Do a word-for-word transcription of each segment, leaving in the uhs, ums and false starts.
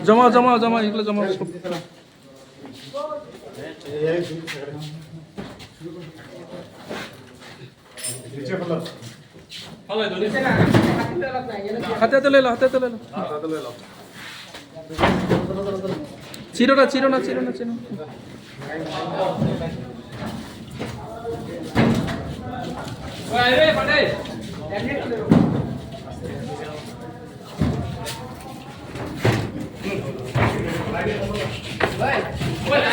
Joma, joma, joma, ikle joma. Hate hate lelo, hate hate lelo. Chiro na, chiro na, chiro na, chiro na.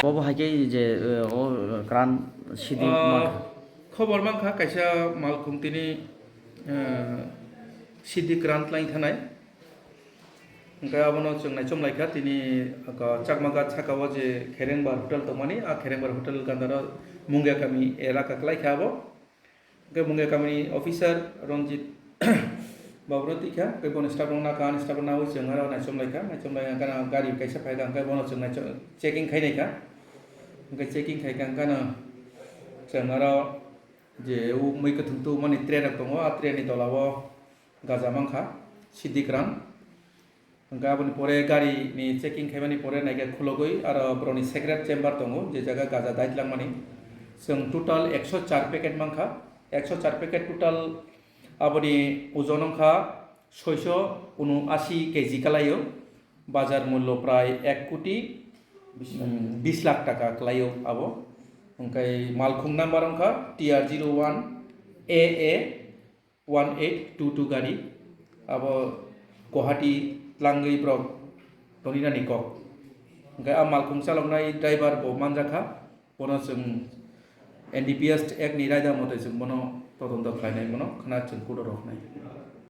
Bobo hai khe je, eh, o kran sidi Ah, mankha. Khobor mankha kaisa malkhung tini, eh, sidi kran tlaing thanai. Hwnkhe abono chwng naichom laikha, tini aka Chakmagat sakao je Kherengbar Hotel tongmani, a Kherengbar Hotel gandaro Mungia kami elaka kwlaikha abo. Hwnkhe Mungia kamini officer Ranjit babuno twikha, hwnkhe bono staff rok nakha, ani staff rok naui chwng aro naichom laikha, naichom lai hwnkhe gari kaisa phaikha, hwnkhe bono chwng naichom, checking khai naikha, hwnkhe checking khaikha, hwnkhe chwng aro je o mui kwthwng tubumani tray rok tongo, a tray ni tola o gaja mankha, sidi kran. Hwnkhe aboni pore gari ni checking khaimani pore naikhe khulogwi aro borokni secret chamber tongo, je jaga gaja dai tlangmani. Chwng total ekso char packet mankha, ekso char packet total aboni ojon wngkha soiso unuasi K G kalaio, bazar mullo prai ek koti, mm, bis lakh taka kalaio abo. Hwnkhe malkhung number wngkha T R zero one A A one eight two two gari, abo Guwahati tlangwi borok toni nani kok. Hwnkhe a malkhung chaloknai driver bo manjakha, bono chwng N D P S Act ni raida mote chwng bono todonto khlainai, bono khna chwng court o roknai.